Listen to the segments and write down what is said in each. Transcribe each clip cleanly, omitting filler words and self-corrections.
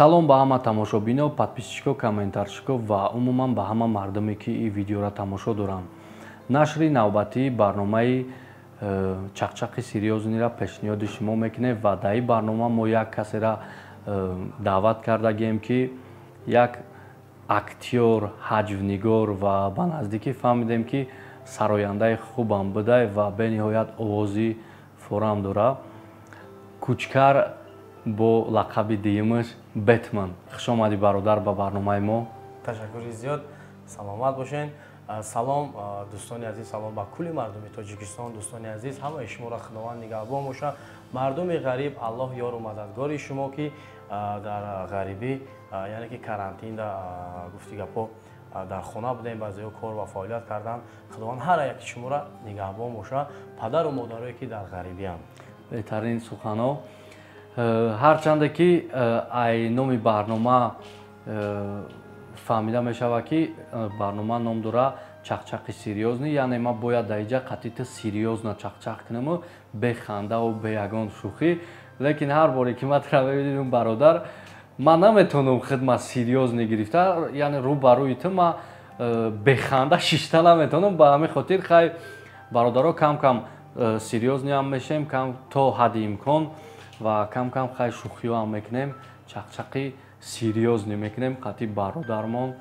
Салом ба ҳама тамошобино, подписчико, комментарщико ва умуман ба ҳама мардуме, ки ин видеоро тамошо доранд. Нашри навбатии барномаи «Чақчақи серьёзныйро» пешниҳоди шумо мекунем ва дар ин барнома мо як касеро даъват кардагием, ки як актёр, ҳаҷвнигор ва ба наздикӣ фаҳмидем, ки сарояндаи хубам будай ва бениҳоят овози форам дора. Кучкар, бо лақаби дуюмаш Бетман. Хуш омадӣ, бародар, ба барномаи мо. Ташаккури зиёд, саломат бошен. Салом, дӯстони азиз, салом ба кулли мардуми Тоҷикистон. Дӯстони азиз, ҳамаи шуморо Худованд нигаҳбон бошад. Мардуми ғариб, Аллоҳ ёру мададгори шумо, ки дар ғарибӣ, яъне ки карантинда, гуфти гапҳо, дар хона будем, баъзеҳо кор ва фаъолият карданд. Худованд ҳар яки шуморо нигаҳбон бошад, падару модарое ки дар ғарибианд. Беҳтарин суханҳо. Ҳарчанде ки ай номи барнома фаҳмида мешавад, ки барнома ном дора «Чақчақи серьёзный», яъне ман бояд дар инҷа қатъи серьёзно чақчақ кунаму бехандаву бе ягон шӯхӣ. Лекин ҳар боре ки ман тура мебинам, бародар, ман наметавонам худма серьёзный гирифта, яъне рӯ ба рӯи ту ман беханда шишта наметавонам. Ба ҳамин хотир, хай, бародаро, кам кам серьёзный ҳам мешем, кам то ҳадди имкон, ва кам кам, хай, шӯхиҳо ҳам мекунем. Чақчақи серьёзный мекунем қатъи бародармон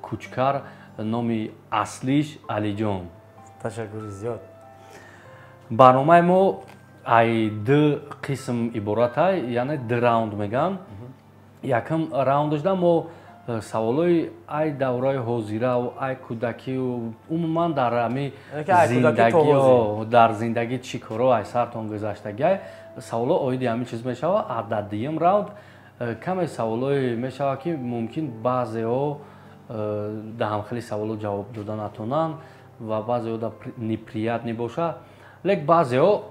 Кучкар, номи аслиш Алиҷон. Ташаккури зиёд. Барномаи мо ай ду қисм иборатай, яъне ду раунд мегӯянд. Якум раундашда мо саволҳои ай давраи ҳозираву ай кӯдакию умуман дар ҳами зиндагио, дар зиндагӣ чӣ коро ай сартон гузаштагиай, саволҳо оиди ҳамин чиз мешавад. А дар дуюм раунд каме саволҳое мешавад, ки мумкин баъзеҳо дар ҳамхели саволҳо ҷавоб дода натонанд ва баъзеҳо да неприятный бошад, лек баъзеҳо,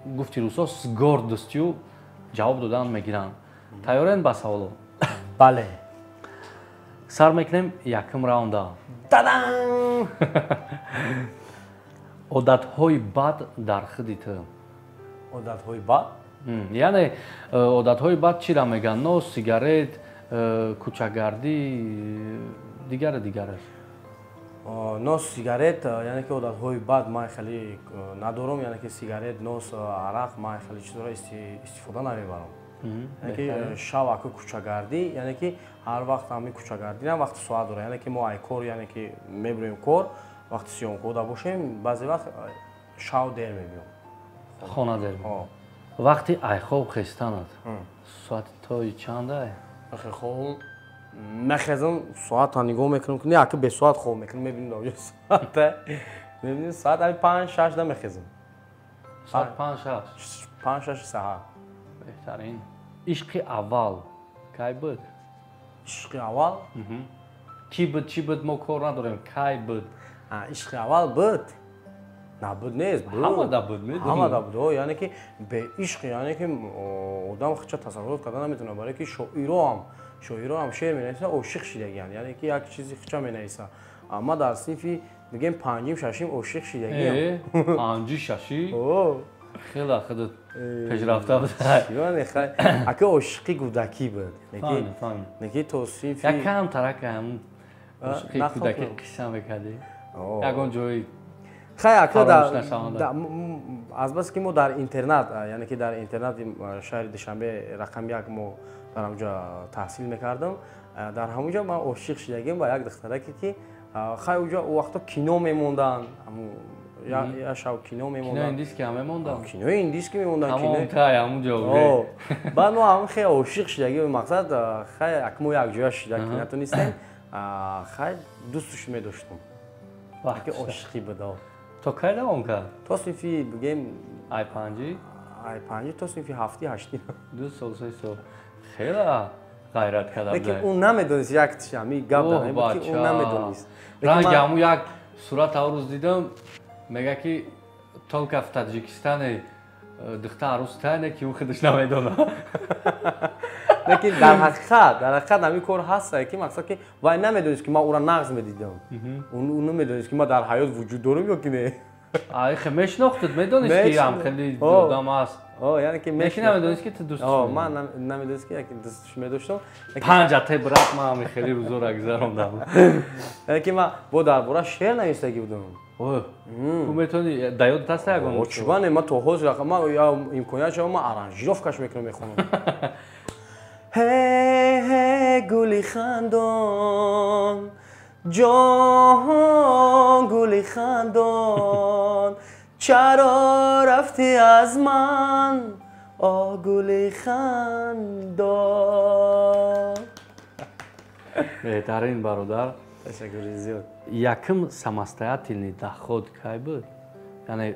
гуфти русо, с гордостью ҷавоб додан мегиранд. Тайёрен ба саволҳо? Бале. Сар мекунем якум раунда. Тадан! Одатҳои бад дар худи ту. Одатҳои бад? Яъне одатҳои бад чиро мегӯянд? Нос, сигарет, кӯчагардӣ, дигару дигараш. Нос, сигарет, яъне ки одатҳои бад ман хеле надорам, яъне ки сигарет, нос, арақ, ман хеле чизҳоро истифода намебарам. Яъне ки шав ака кӯчагардӣ, яъне ки ҳар вақт ҳамин кӯчагардӣ вақти соат дора, яъне ки мо ай кор, яъне ки мебироем кор, вақти съёмкода бошем, баъзе вақт шав дер мебиём. Хона дер. Вақти айхоб хестанат соати тои чандай? Хоб мехезам, соата нигоҳ мекунам, не, ака, бесоат хоб мекунам, мебинам соата, мебинем, соат ами 5-6 да мехезам. Соат 5-6? 5-6 саҳар. Беҳтарин. Ишқи аввал кай буд? Ишқи аввал? Кӣ буд, чӣ буд, мо кор надорем, кай буд? Ишқи аввал буд, набуд нест. Ҳамада буд. Ҳамада буд. Яъне ки беишқ, яъне ки одам худша тасаввурот карда наметавонад, барое ки шоироам шеър менависанд, ошиқ шидагиянд, яъне ки як чизи худша менависанд. Ма дар синфи, бигем, панҷим, шашим ошиқ шидагиям. Панҷи, шаши хеле худат пешрафта буд. Ака, ошиқи кӯдакӣ буд, неки то синфи Якам таракам ошиқи кӯдакӣ қисса мекардӣ, ягон ҷои? Хай, ака, азбаски мо дар интернат, яъне ки дар интернати шаҳри Душанбе рақами 1 мо дар ҳамонҷо таҳсил мекардам, дар ҳамонҷо ман ошиқ шидагим ба як духтараке, ки хай, уҷо у вақто кино мемонданд, як шав кино мемонданд. Кинои индийский ҳам мемонданд? Кинои индийский мемонданд. Тай ҳамунҷо. Баъд мо ҳамн хеле ошиқ шидагим, мақсад, хай, ак мо якҷоя шида ки натонистем, хай, дӯстуш медоштум, ки ошиқӣ буд. То кай давом кард? То синфи, бигем, ай панҷи? Ай панҷи то синфи ҳафти, ҳашти. 2 сол, 3 сол, хеле ғайрат карда. Лекин ӯ намедонист, як ами гап ки ӯ намедонист. Ранги ҳамун як сурат ҳар рӯз дидам, мега ки только в Таджикистане духта арӯс тайне, ки ӯ худаш намедонад. Лекин дар ҳақиқат ҳамин кор ҳаст, ки мақсад, ки вай намедонист, ки ман ӯро нағз медидам. Ӯ намедонист, ки ман дар ҳаёт вуҷуд дорам ё ки не. Ай, хе мешинохтед, медонист ки ҳам хеле одам аст. Яъне ки лекин намедонист ки ту дӯстш. Ман намедонист ки дӯстш медоштам. Панҷ атай брат, ман ҳами хеле рӯзоро гузарондам. Яъне ки ман бо дар бора шеър нависагӣ будам. Ту метавонӣ, да ёдат аст ягон? Чӣ не, ман то ҳозир ман имконият шава, ман аранжировкаш мекунам, мехонам. Ҳе, гули хандон, ҷон гули хандон, чаро рафтӣ аз ман, о гули хандон. Беҳтарин, бародар. Ташаккури зиёд. Якум самостоятельный доход кай буд? Яъне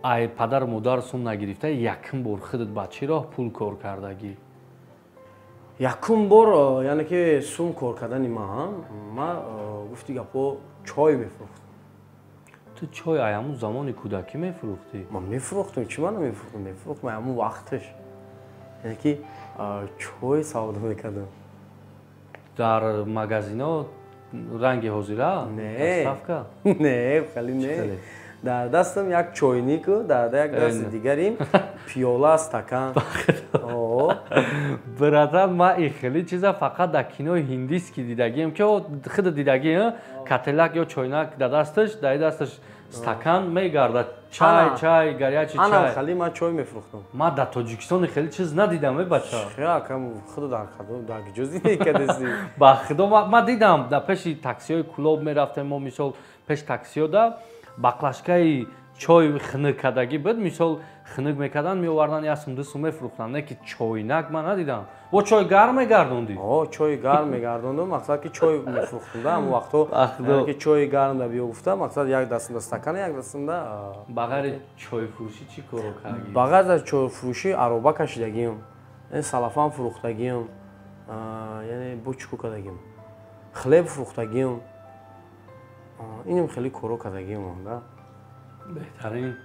ай падару модар сум нагирифта, якум бор худат ба чӣ роҳ пул кор кардагӣ? Якум бор, яъне ки сум кор кардани ман, гуфти гапҳо, чой мефурӯхтам. Ту чой ай ҳамун замони кӯдакӣ мефурӯхтӣ? Ман мефурӯхтам, чӣ ман намефурӯхтам? Мефурӯхтам ҳамун вақташ, яъне ки чой савдо мекардам. Дар магазино ранги ҳозира? Не. Доставка? Не, хеле не. Дар дастам як чойнику, дар як дасти дигарим пиёла, стакан. Братан, ман и хеле чиза фақат дар кинои ҳиндист ки дидагием, ки худа дидагӣ, кателак ё чойнак дар дасташ, дар дасташ стакан, мегардад, чай, чай, горячий чай. Анам хеле ман чой мефурӯхтам. Ман дар Тоҷикистон хеле чиз надидам, э бача. Худо дар куҷо зиндагӣ кардасӣ? Ба худо, ман дидам, дар пеши таксиҳои Кӯлоб мерафтем мо, мисол, пеши таксиҳода баклажкаи чой хунук кардагӣ буд, мисол, хунук мекарданд, меоварданд, як сум, 2 сум мефурӯхтанд. Не ки чойнак ман надидам. Бо чой гарм мегардондӣ? Чой гарм мегардондум. Мақсад ки чой мефурӯхтам да ҳамон вақтҳо, ки чои гарм да биё гуфта, мақсад, як дастамда стакан, як дастамда. Ба ғайри чойфурӯшӣ чӣ коро кардагӣ? Ба ғайр аз чойфурӯшӣ ароба кашидагиам, салафан фурӯхтагиам, яъне бо чӣ кор кардагиам, хлеб фурӯхтагиам, инам хеле коро кардагиам да. Беҳтарин.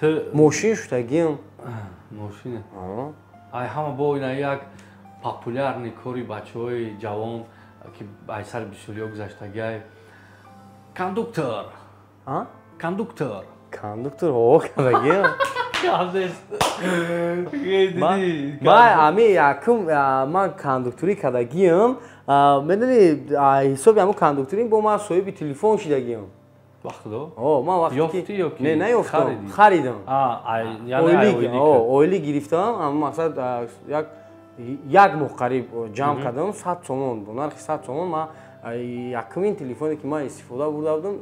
Ту мошин шудагиам. Мошин ай ҳама бо ина як популярный кори бачаҳои ҷавон, ки ай сари бисёриҳо гузаштагиай, кондуктор. Кондуктор. Кондуктор о кардагиам. Ман ами якум ман кондукторӣ кардагиам, медони, ҳисоби ҳамун кондукторӣ бо ман соҳиби телефон шидагиам. Ба худо? Ман вақте не, наёфтам, харидам, ойлик гирифтам. Мақсад, як моҳ қариб ҷамъ кардам 100 сомон, бо нархи 100 сомон ман якумин телефоне ки ман истифода бурда будам,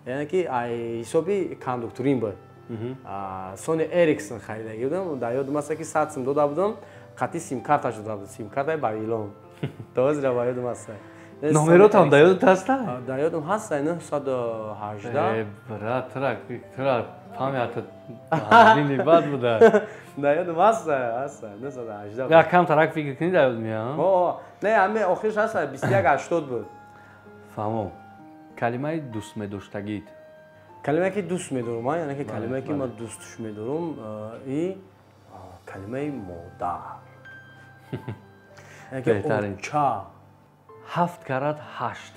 яъне ки ҳисоби кондукторим буд, Сони Эриксон харидагӣ будам. Дар ёдам аст, ки 100 сум дода будам, қатъи симкарташ дода будам, симкартаи Вавилон то ҳозира ба ёдам аст. Номеротам дар ёдат ҳаста? Дар ёдам ҳаст, 918. Брат, тра памятат бад буда. Дар ёдам ҳаст, ҳаст, 918. Як кам тарак фикр кунӣ, дар ёд меяд. Не, ҳаме охирш ҳаст, 2180 буд. Фаҳмом. Калимаи дӯстмедоштагит? Калимае ки дӯст медорам, яъне ки калимае ки ман дӯстш медорам, и калимаи модар. Беҳтарин. Ча. Ҳафт карат ҳашт,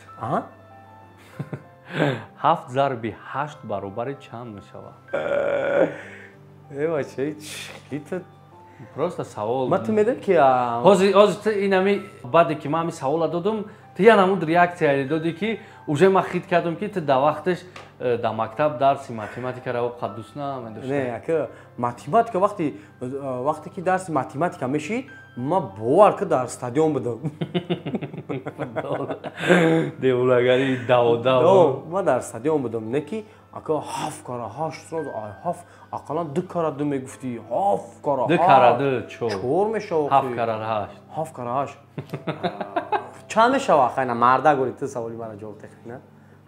ҳафт зарби ҳашт баробари чанд мешавад? Э бача, чӣ? Просто савол. Ман, ту медонӣ ки ҳозир ту инами баъде ки ман ҳами савола додум, ту я намуд реаксияе додӣ, ки уже ман хит кардам, ки ту дар вақташ дар мактаб дарси математикаро қад дӯст намедошт. Не, ака, математика вақте ки дарси математика мешид, ман бовар ки дар стадион будам. Девунагари даводав. Ман дар стадион будам. Не ки ака, ҳафт кара ҳашт, ҳафт ақаллан ду кара ду мегуфтӣ, ҳафт кара Ду кара ду чор. Чор мешавад. Ҳафт кара ҳашт. Ҳафт кара ҳашт чанд мешавад? Хайна, марда гӯри, ту саволи мара ҷавоб текана.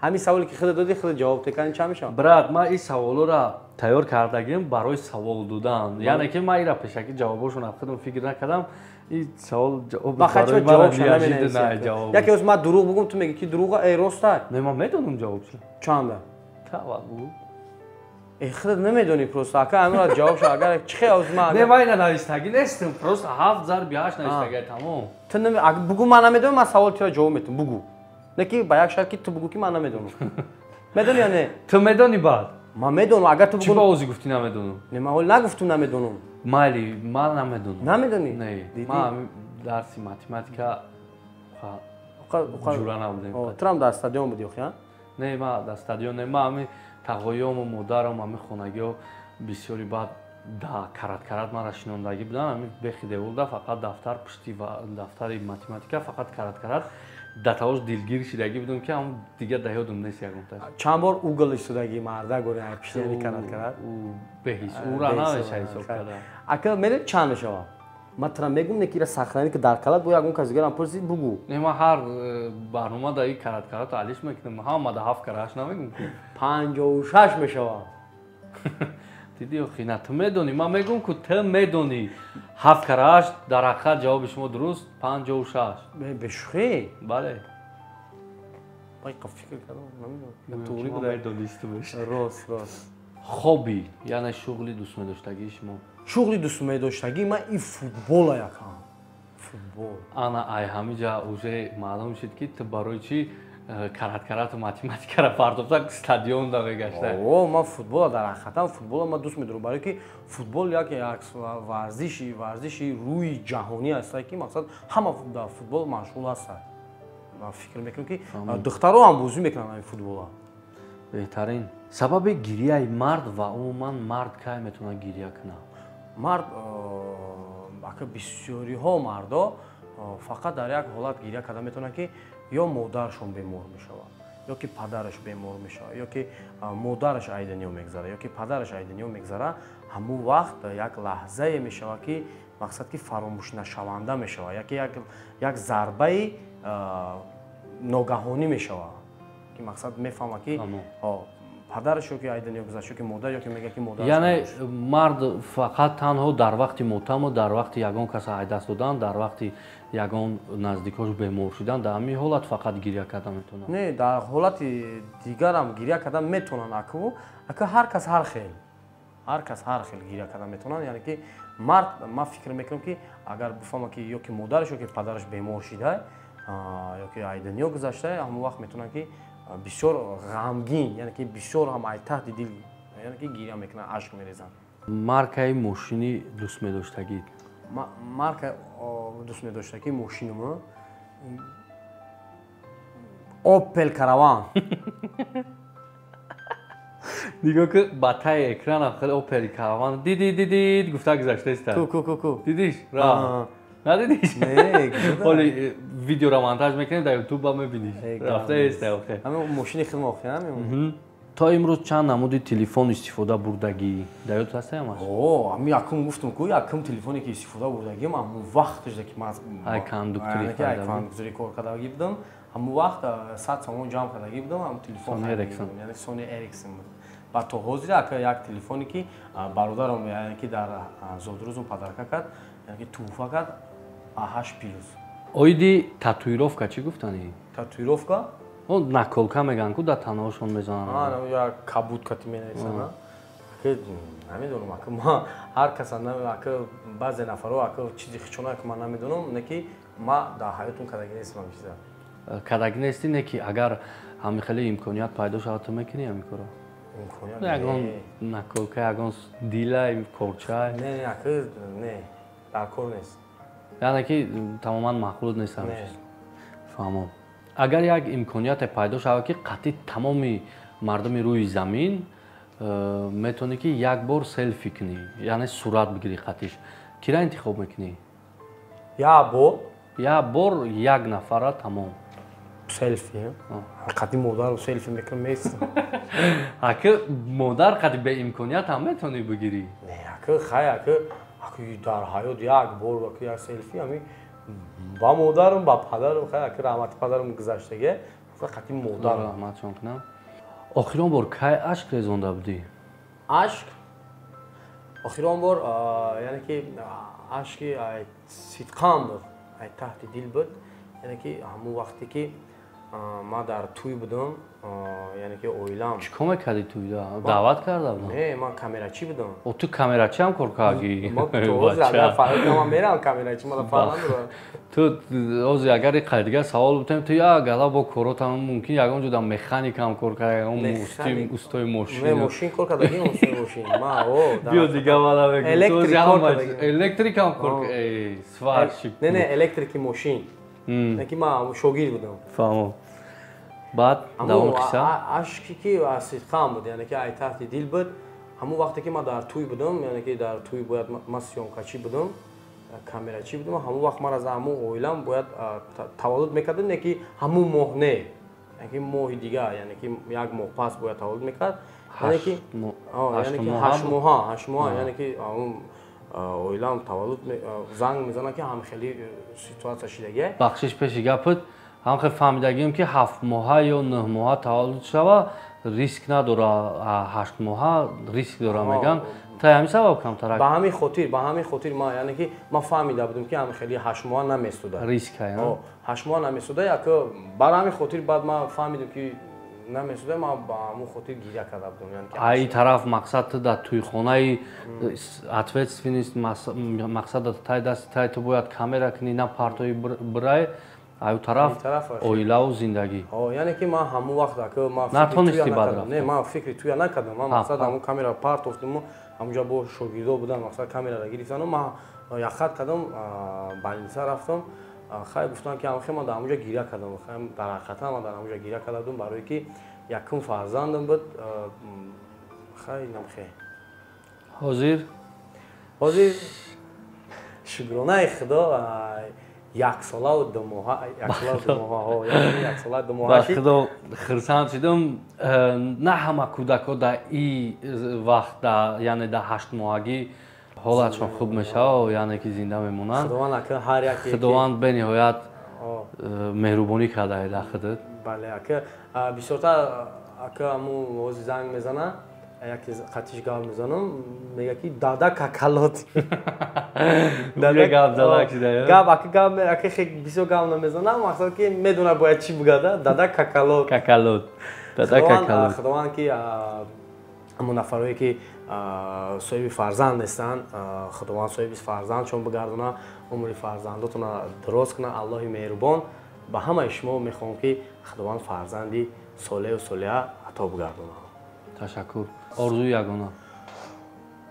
Ҳамин саволе ки худат додӣ, худат ҷавоб текани, чанд мешавад? Брат, ман ин саволоро тайёр кардагим барои савол додан, яъне ки ман ира пешакӣ ҷавобошон худам фикр накардам. Ин савол ҷавоб. Яке оз ман дурӯғ бугум, ту мегӣ ки дурӯға, э роста. Не, ман медонам ҷавобшо. Чанда? Тавал бугу. Э, худат намедонӣ просто, ака, ҳаминро ҷавобшо агар чӣ хел оз ман. Не, ман ина навистагӣ нестам, просто ҳафт зарби ҳашт навистагӣ, тамом. Ту бугу, ман намедонам, ман саволи туро ҷавоб метавам, бугу. Не ки ба як шарт, ки ту бугу, ки ман намедонам. Медонӣ ё не? Ту медонӣ баъд? Ман медонам, агар ту чӣ ба овози гуфтӣ намедонам? Не, ман ҳол нагуфтум намедонам. Майли, ман намедонам. Намедонӣ? Не, ман дарси математика ҷура набудем. Турам дар стадион будӣ охи, а? Не, ман дар стадион не, ман ҳамин тағоёму модарам, ҳамин хонагиҳо бисёри баъд да карат-карат маро шинондагӣ буданд, ҳамин бехи деволда фақат дафтар пушти дафтари математика фақат карат-карат датавош дилгир шидагӣ будам ки ҳам дигар да ёдам нест ягонташ. Чанд бор угл истодагӣ марда гори пишти ҳамин карат-карат? Беҳис, ура намеша ҳисоб карда. Ака медонӣ чанд мешавад? Ман тура мегум, не ки ира сахранӣ ки дар калат бо ягон кас дигарам пурсӣ бугӯ. Не, ман ҳар барнома да ин карат-карат алиш мекунам, ҳама да 7 кара 8 намегум ку. 56 мешавад. Дидӣ охи, на ту медонӣ, ман мегум ку ту медонӣ. 7 кара 8 дар ҳақиқат ҷавоби шумо дуруст 56. Бешӯхӣ? Бале. Ман қа фикр кардам, намедонам. Туғри буда. Медонистумш. Рост, рост. Хобби, яъне шуғли дӯстмедоштагии шумо? Шуғли дӯстмедоштагии ман ин футбола якам. Футбол. Ана ай ҳамиҷа уже маълум шуд ки ту барои чӣ карат-карату математикаро партофта стадион да мегашта. О, ман футбола дар ҳақиқатан футбола ман дӯст медорам, барои ки футбол як варзиши рӯи ҷаҳонӣ аст ки мақсад ҳама дар футбол машғул ҳастанд. Ман фикр мекунам ки духтаро ҳам бозӣ мекунанд ҳамин футбола. Беҳтарин. Сабаби гирияи мард ва умуман мард кай метавонад гирия кунад? Мард ака бисёриҳо мардо фақат дар як ҳолат гирия карда метавонанд ки ё модарашон бемор мешавад, ё ки падараш бемор мешавад, ё ки модараш ай дунё мегзара, ё ки падараш ай дунё мегзара. Ҳамун вақт як лаҳзае мешавад ки мақсад ки фаромӯшнашаванда мешавад, яки як зарбаи ногаҳонӣ мешавад ки мақсад мефаҳмад ки падараш ё ки ай дунё гузашт, ё ки модар, ё ки мегӯяд ки модараш. Яъне мард фақат танҳо дар вақти мотаму дар вақти ягон каса ай даст додан, дар вақти ягон наздикош бемор шудан, дар ҳамин ҳолат фақат гиря карда метавонад? Не, дар ҳолати дигарам гиря карда метавонанд. Аку ака ҳар кас ҳар хел, ҳар кас ҳар хел гиря карда метавонанд. Яъне ки мард, ман фикр мекунам ки агар бифаҳмад ки ё ки модараш ё ки падараш бемор шида, ё ки ай дунё гузашта, ҳамон вақт метавонанд ки бисёр ғамгин, яъне ки бисёр ҳам ай таҳти дил, яъне ки гиря мекунанд, ашк мерезанд. Маркаи мошини дӯстмедоштагӣ? Марка дӯстмедоштагии мошинама Opel Caravan. Нигоҳ ки ба таи экранам хеле Opel Caravan диди дидид гуфта гузаштаиста. Ку ку ку ку. Дидиш? Ра. Надидиш? Не. Ҳоли видеоро монтаж мекунем, дар YouTube ба мебиниш. Рафтаиста охе. Ҳамин мошини хидма охе, ҳамин. То имрӯз чанд намуди телефон истифода бурдагӣ? Дар ёд ҳаст ҳамаш? О, ҳамин якум гуфтум ку, якум телефоне ки истифода бурдагим, ҳамун вақташ ки ман ай кондуктори кондуктори кор кардагӣ будам, ҳамун вақт 100 сомон ҷамъ кардагӣ будам, ҳамун телефон Sony Ericsson. Яъне Sony Ericsson буд. Ба то ҳозир ака як телефоне ки бародарам, яъне ки дар зодрӯзум падарка кард, яъне ки туҳфа кард, А8 плюс. Оиди татуировка чӣ гуфтанӣ? Татуировка? Наколка мегӯянд ку дар танаҳошон мезананд. Як кабуд кати менависанд. Ака намедонам, ака ма ҳар каса ака баъзе нафарҳо ака чизи хичона ки ман намедонам, не ки ма дар ҳаётум кардагӣ нестам ҳамин чиза. Кардагӣ нестӣ, не ки агар ҳамин хеле имконият пайдо шавад, ту мекунӣ ҳамин корро? Имконият? Ягон наколка, ягон дила, корча? Не, не, ака не, дар кор нест. Яъне ки тамоман маъқул нест ҳамин чиз. Фаҳмом. Агар як имконияте пайдо шавад ки қатъи тамоми мардуми рӯи замин метавонӣ ки як бор селфи кунӣ, яъне сурат бигирӣ қатъиш, кира интихоб мекунӣ? Як бор? Як бор як нафара тамом. Селфи? Қатъи модарро селфи мекунам, местам. Ака модар қатъи беимконият ҳам метавонӣ бигирӣ? Не, ака хай, ака дар ҳаёт як бор як селфи ҳамин ба модарам, ба падарам, хай ака раҳмати падарам гузаштагӣ, қатъи модарам. Раҳматшон кунам. Охирон бор кай ашк резонда будӣ? Ашк? Охирон бор, яъне ки ашки сидқан буд, ай таҳти дил буд, яъне ки ҳамун вақте ки Ман дар тӯй будам, яъне ки оилам. Чӣ кор мекардӣ тӯйда? Даъват карда будам? Не, ман камерачӣ будам. О, ту камерачӣ ҳам кор кардӣ? Ман мерам камерачӣ, ман фарқ надорад. Ту ҳозир агар иққадар дигар савол бутем, ту як гала бо коротам мумкин ягон ҷо дар механика ҳам кор карда, ягон устои мошин. Не, мошин кор кардагӣ, устои мошин. Ман о, биё дига мана мегӯм. Электрик ҳам кор, сварщик. Не, не, электрики мошин. Не ки ман шогирд будам. Фаҳмом. Баъд давоми қисса? Ашки ки аз сидқам буд, яъне ки ай таҳти дил буд. Ҳамон вақте ки ман дар тӯй будам, яъне ки дар тӯй бояд ман съёмкачӣ будам, камерачӣ будам. Ҳамон вақт ман аз ҳамон оилам бояд таваллуд мекардам, не ки ҳамон моҳ не, яъне ки моҳи дигар, яъне ки як моҳ пас бояд таваллуд мекард. Яъне ки 8 моҳа, 8 моҳа, яъне ки ҳамон оилам таваллуд занг мезанад, ки ҳам хеле ситуация шидагия. Бахшиш, пеши гапат, ҳам хел фаҳмидагием, ки 7 моҳа ё 9 моҳа таваллуд шава, риск надора, 8 моҳа риск дора, меган. Та ҳамин сабаб камтарак. Ба ҳамин хотир ман, яъне ки ман фаҳмида будам, ки ҳам хеле 8 моҳа намесуда. Риск. 8 моҳа намесуда, як бар ҳамин хотир баъд ман фаҳмидам, ки намесуда, ман ба ҳамон хотир гиря карда будам. Ай тараф мақсад ту дар тӯйхонаи ответственность, мақсад тай дасти тай, ту бояд камера кунӣ, на партои бирай, аю тараф оилаву зиндагӣ. Яъне ки ман ҳамон вақт Натонисти баъд рафт? Не, ман фикри туя накардам. Ман мақсад ҳамон камера партофтиму ҳамонҷа бо шогирдо будам, мақсад камерара гирифтану ман яхат кардам, больница рафтам. Хай, гуфтам, ки ҳамхе ман дар ҳамонҷа гиря кардам. Дар ҳақиқатан ман дар ҳамонҷа гиря карда будам, барое ки якум фарзандам буд. Хай, намхе. Ҳозир? Ҳозир, шукронаи Худо, 1 солаву 2 моҳа, 1 солаву 2 моҳа, 1 сола 2 моҳа. Ба Худо хирсанд шудам. На ҳама кӯдакҳо дар и вақт, яъне дар 8 моҳагӣ ҳолатшон хуб мешавад, яъне ки зинда мемонанд. Худованд бениҳоят меҳрубонӣ кардае дар худат. Бале, ака, бисёртар ака ҳамун ҳозир занг мезана, яке қатиш гап мезанам, мега, ки дада какалот. Гап ака, гап ака бисёр гап намезанам, мақсад ки медонад бояд чӣ бугада: дада какалот. Какалот, дада какалот. Худованд ки ҳамон нафарое ки соҳиби фарзанд нестанд, Худованд соҳиби фарзандшон бигардона, умри фарзандотона дуроз кунад. Аллоҳи меҳрубон ба ҳамаи шумо мехоҳам, ки Худованд фарзанди солеҳу солеҳа ато бигардонад. Ташаккур. Орзуи ягона?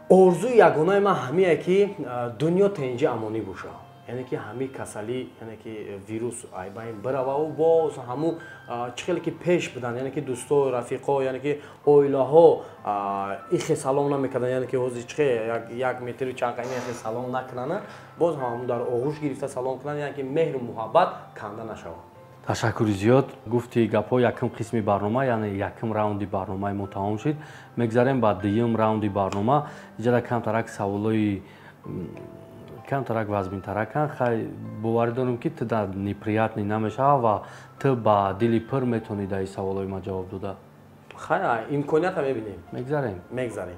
Орзуи ягонаи ман ҳамие, ки дунё тинҷи амонӣ бошад, яъне ки ҳамин касалӣ, яъне ки вирус айбайн бирававу боз ҳамун чӣ хеле ки пеш буданд, яъне ки дӯсто, рафиқо, яъне ки оилаҳо ихе салом намекарданд, яъне ки ҳозир чихе як метру чанд ихе салом накунанд, боз ҳам дар оғӯш гирифта салом кунанд, яъне ки меҳру муҳаббат канда нашавад. Ташаккури зиёд. Гуфти гапҳо, якум қисми барнома, яъне якум раунди барномаи мо тамом шуд. Мегзарем ба дуюм раунди барнома. Иҷада камтарак саволои камтарак вазминтараканд. Хай, боварӣ дорем, ки ту дар неприятный намешава ва ту ба дили пур метавонӣ дар ин саволои ман ҷавоб дода. Хай, имконията мебинем. Мегзарем. Мегзарем.